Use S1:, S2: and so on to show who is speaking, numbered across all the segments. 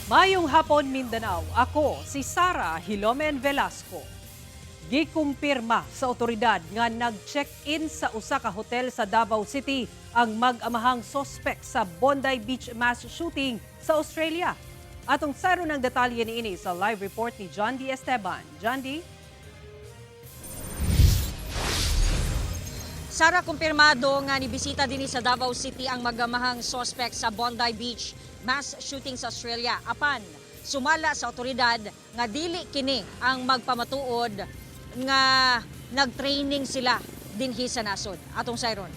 S1: Mayong hapon, Mindanao. Ako si Sara Hilomen Velasco. Gikumpirma sa otoridad nga nag-check-in sa usa ka hotel sa Davao City ang mag-amahang sospek sa Bondi Beach mass shooting sa Australia. Atong sayron ang detalye niini sa live report ni John D. Esteban. John D.
S2: Sara, kumpirmado nga nibisita dinhi sa Davao City ang magamahang sospek sa Bondi Beach mass shooting sa Australia. Apan, sumala sa otoridad nga dili kini ang magpamatuod nga nag-training sila dinhi sa nasod. Atong sayron.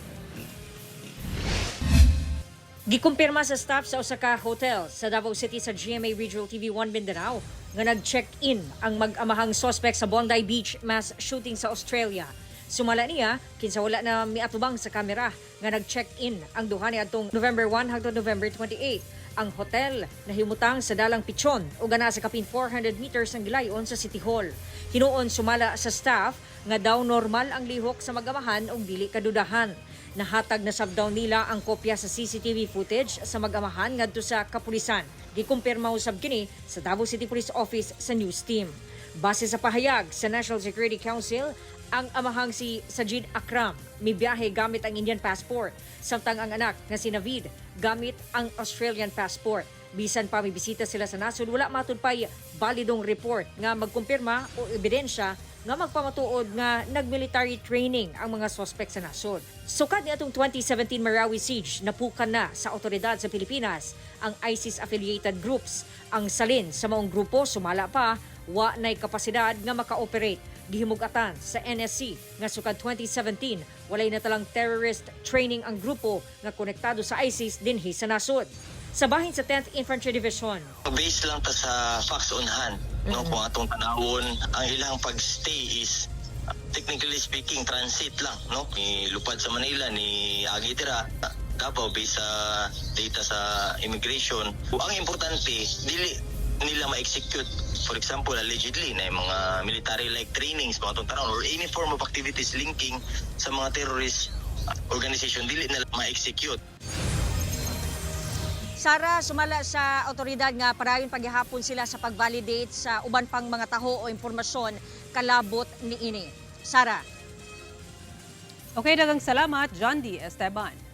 S2: Gikumpirma sa staff sa usa ka hotel sa Davao City sa GMA Regional TV 1 Mindanao nga nag-check-in ang mag-amahang sospek sa Bondi Beach mass shooting sa Australia. Sumala niya, kinsa wala na miatubang sa kamera nga nag-check-in ang duha niadtong November 1 hangtod November 28. Ang hotel nahimutang sa dalang Pichon ug naa sa kapin 400 meters ang gilayon sa City Hall. Hinuon sumala sa staff nga daw normal ang lihok sa mag-amahan ug dili kadudahan. Nahatag na sab daw nila ang kopya sa CCTV footage sa mag-amahan ngadto sa kapulisan. Gikumpirma usab kini sa Davao City Police Office sa news team. Base sa pahayag sa National Security Council, ang amahang si Sajid Akram mibiyahe gamit ang Indian passport, samtang ang anak nga si Navid gamit ang Australian passport. Bisan pa mibisita sila sa nasod, wala matud pay balidong report nga magkumpirma o ebidensya nga magpamatuod nga nag-military training ang mga sospek sa nasod. Sukad niadtong 2017 Marawi siege, napukan na sa otoridad sa Pilipinas ang ISIS-affiliated groups. Ang salin sa maong grupo, sumala pa, wa na'y kapasidad nga maka-operate. Gihimugatan sa NSC nga sukad 2017 walay natalang terrorist training ang grupo nga konektado sa ISIS dinhi sa nasod. Sa bahin sa 10th Infantry Division,
S3: Based lang ta sa facts on hand, no? Kung atong tanawon, ang ilang pag-stay is technically speaking transit lang, no? Ni lupad sa Manila, ni agi dira Davao based sa data sa immigration. Ang importante, dili nila ma-execute, for example, allegedly na yung mga military like trainings mga atong tanawon or any form of activities linking sa mga terrorist organization, dili nila ma-execute.
S2: Sara, sumala sa otoridad nga padayon paghihapon sila sa pag-validate sa uban pang mga taho o impormasyon kalabot niini. Sara.
S1: Okay, daghang salamat, John D. Esteban.